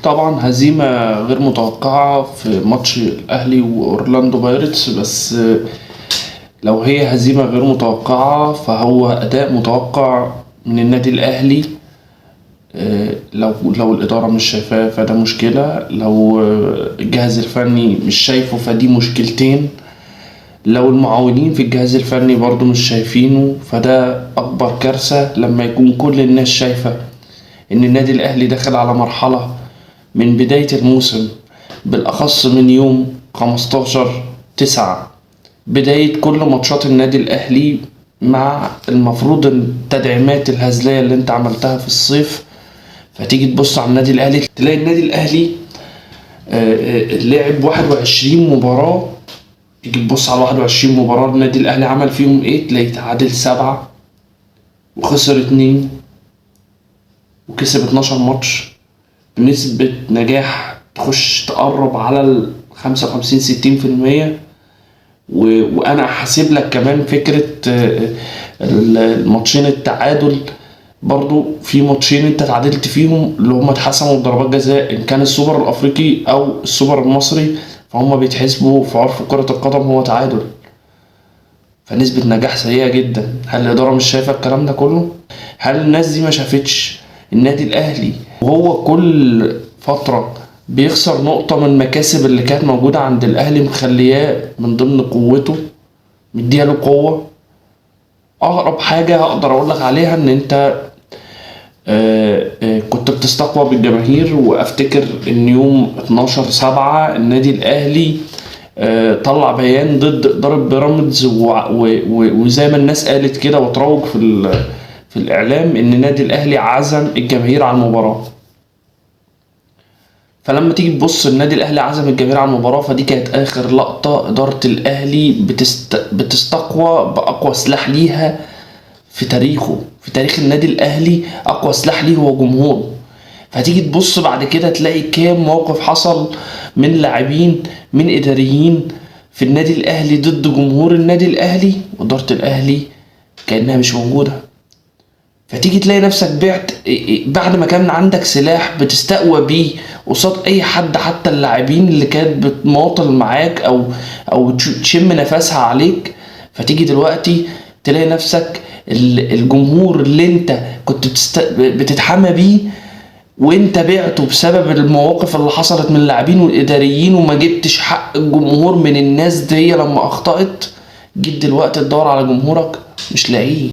طبعا هزيمة غير متوقعة في ماتش الأهلي وأورلاندو بايرتس، بس لو هي هزيمة غير متوقعة فهو أداء متوقع من النادي الأهلي. لو الإدارة مش شايفاه فده مشكلة، لو الجهاز الفني مش شايفه فدي مشكلتين، لو المعاونين في الجهاز الفني برضو مش شايفينه فده أكبر كارثة. لما يكون كل الناس شايفة إن النادي الأهلي داخل على مرحلة من بداية الموسم، بالأخص من يوم 15/9 بداية كل ماتشات النادي الأهلي، مع المفروض التدعيمات الهزلية اللي انت عملتها في الصيف، فتيجي تبص على النادي الأهلي تلاقي النادي الأهلي لعب 21 مباراة. تيجي تبص على 21 مباراة النادي الأهلي عمل فيهم ايه، تلاقي تعادل 7 وخسر 2 وكسب 12 ماتش بنسبة نجاح تخش تقرب على ال 55-60%. وأنا حاسب لك كمان فكرة الماتشين التعادل، برضو في ماتشين انت تعادلت فيهم اللي هم اتحسموا بضربات جزاء، ان كان السوبر الافريقي او السوبر المصري، فهم بيتحسبوا في عرف كرة القدم هو تعادل، فنسبة نجاح سيئة جدا. هل الإدارة مش شايفة الكلام ده كله؟ هل الناس دي ما شافتش النادي الأهلي وهو كل فترة بيخسر نقطة من المكاسب اللي كانت موجودة عند الأهلي، مخلياه من ضمن قوته، مديها له قوة؟ أقرب حاجة هقدر أقول لك عليها إن أنت كنت بتستقوى بالجماهير. وأفتكر إن يوم 12/7 النادي الأهلي طلع بيان ضد إدارة بيراميدز، وزي ما الناس قالت كده وتروج في الإعلام إن النادي الأهلي عزم الجماهير على المباراة. فلما تيجي تبص النادي الأهلي عزم الجماهير على المباراة، فدي كانت آخر لقطة إدارة الأهلي بتستقوى بأقوى سلاح ليها في تاريخه، في تاريخ النادي الأهلي أقوى سلاح ليه هو جمهوره. فتيجي تبص بعد كده تلاقي كام موقف حصل من لاعبين من إداريين في النادي الأهلي ضد جمهور النادي الأهلي، وإدارة الأهلي كأنها مش موجودة. فتيجي تلاقي نفسك بعت بعد ما كان عندك سلاح بتستقوى بيه قصاد اي حد، حتى اللاعبين اللي كانت بتماطل معاك او تشم نفسها عليك. فتيجي دلوقتي تلاقي نفسك الجمهور اللي انت كنت بتتحمى بيه وانت بعته بسبب المواقف اللي حصلت من اللاعبين والاداريين، وما جبتش حق الجمهور من الناس دي لما اخطأت. جيت دلوقتي تدور على جمهورك مش لاقيه.